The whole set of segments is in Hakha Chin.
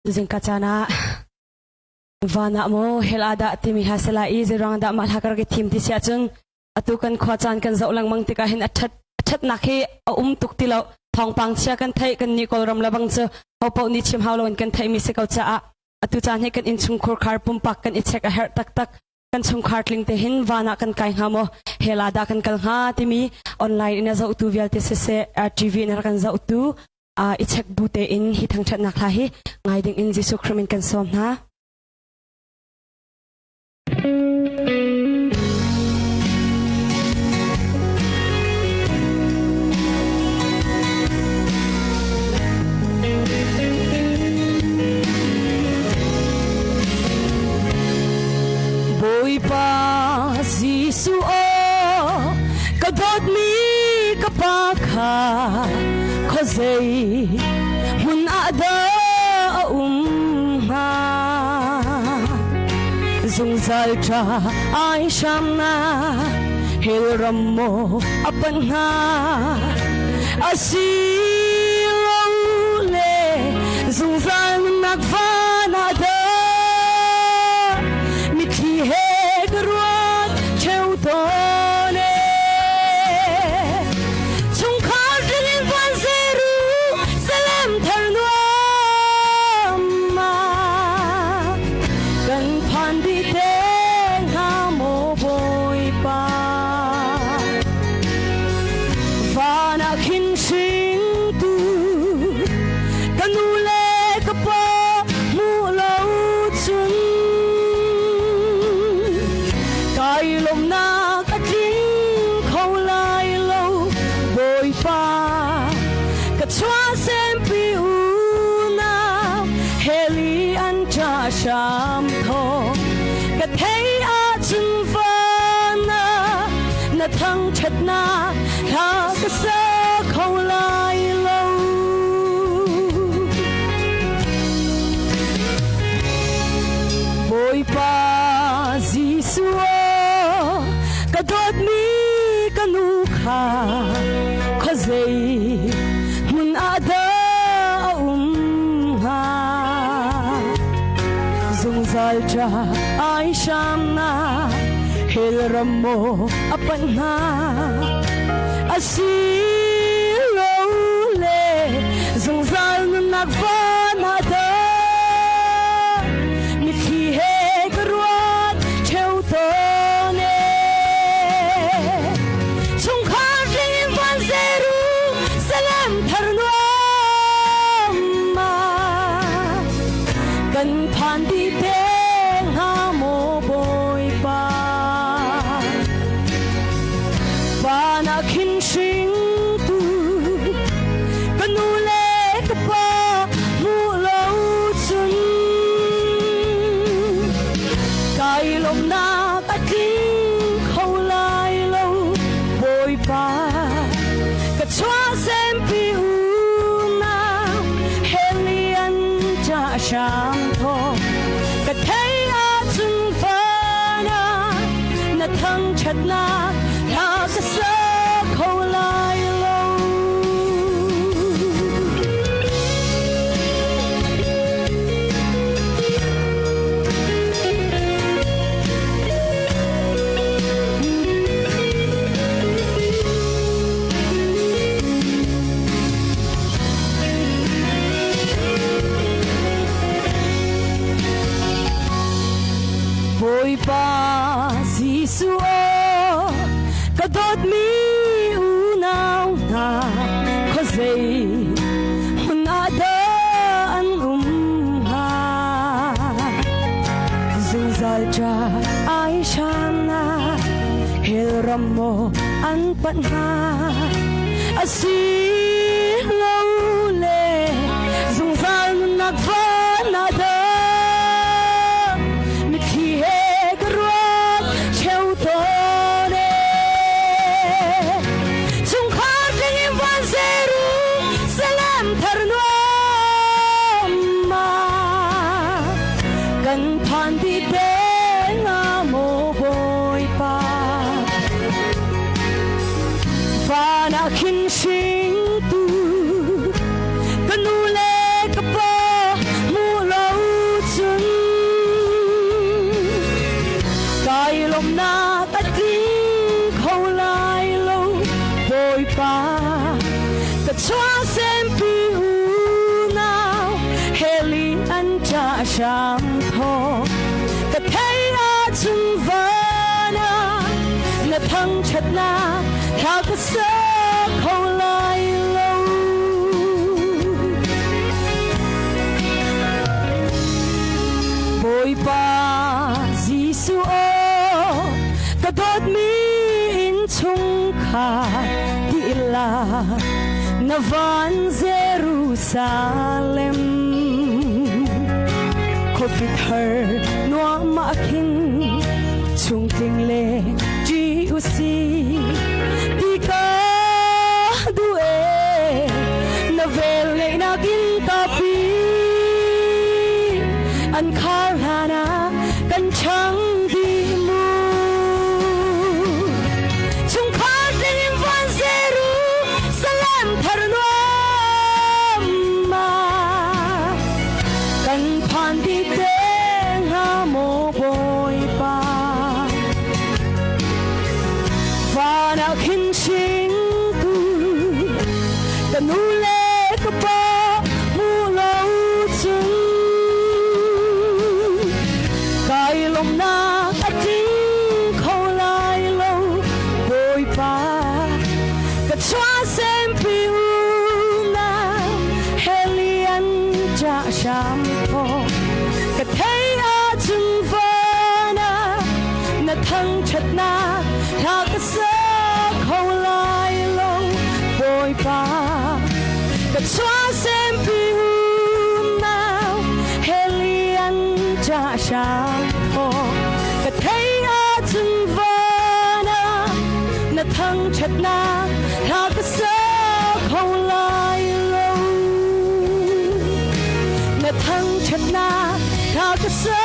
Zingka caan ah van ah maw hell ah dah timi hla sala i zeiruang dah mah hla ka rak i thim ti si ahcun atu kan khua caan kan zoh lengmang tikah hin a ṭhat a ṭhatnak hi a um tuk ti lo. Thawngpang chia kan theih, kan nih Kawlram le bang cu hopaoh nih chim hau loin kan theihmi si ko caah atu caan hi kan innchungkhur khar pumpak kan i check a herh taktak. Kan chungkhar tling te hin van ah kan kai hnga maw, hell ah dah kan kal hnga timi online in a zohtu vialte siseh, RTV in a rak kan zohtu i check bu tein hi thangṭhatnak hla hi ngai ding in Jesuh Khrih min kan sawm hna. Bawipa Jesuh aw ka dawtmi ka pa kha khuazei hmun ah dah a um hnga? Zungzal ṭha ai hramna hell ram maw a panh hnga? Asilo le zungzal nunnak van ah dah mitthli he ka ruat ṭheo tawn e. Chungkhar tlingin van Jerusalem thar nuam ah kan phan dih te hnga maw Bawipa? Van ah khin hringtu ka nu le ka pa hmuh lo cun kai lawmhnak a tling kho lai lo. Bawipa, ka chuahsempi unau heli an ṭa hram thawng ka thei ahcun van ah na thangṭhatnak hla ka sa kho lai lo. Bawipa Jesuh, ka dawtmi ka nu kha khuazei hmun ah dah a um hnga? Zungzal ṭa ai hramnak hell ram maw a panh hnga? Asilo le zungzal nunnak van ah dah mitthli he ka ruat ṭheo tawn e. Chungkhar tling van Jerusalem thar nuam ah kan phan dih te hnga maw Bawipa? Van ah khin hringtu ka nu le ka pa hmuh lo cun kai lawmhnak a tling kho lai lo. Bawipa, ka chuahsempi unau helian ṭah hram thawk ka thei ahcun van ah na thangṭhatnak hla ka sa kho lai lo. Bawipa Jesuh aw ka dawtmi unau hna khuazei hmun ah dah an um hnga? Zungzal ṭa ai hramnak hell ram maw an panh hnga? Asi lo le zungzal nunnak van ah dah mitthli he ka ruat ṭheo tawn e. Chungkhar tling in van Jerusalem thar nuam ah kan phan dih te hnga maw Bawipa? Van ah khin hringtu ka nu le ka pa hmuh lo hram thaw ka thei ahcun van ah na thangṭhatnak hla ka sa kho lai lo. Bawipa Jesuh aw ka dawtmi innchungkhar dihlak na van Jerusalem khuapi thar nuam ah khin chungtling le GUC ti ka duh e na vel ngeihnak in tapi an khar hlan ah kan chang dih mu. Chungkhar tling in van Jerusalem thar nuam ma kan phan dih te hnga maw Bawipa? Van ah khin hringtu ka nu le ka pa hmu lo cun kai lawmhnak a tling kho lai lo. Bawipa, ka chuahsempi unau helian ca hram thaw ka thei ahcun van ah na thangṭhatnak hla ka sa kho lai lo. Bawipa, ka chuahsempi unau helian ca hram thaw ka thei ahcun van ah na thangṭhatnak hla ka sa kho lai lo. Na thangṭhatnak hla ka sa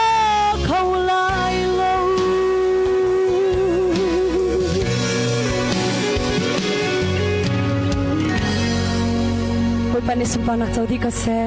kho lai lo. Bawipa nih sunparnak co dih ko seh.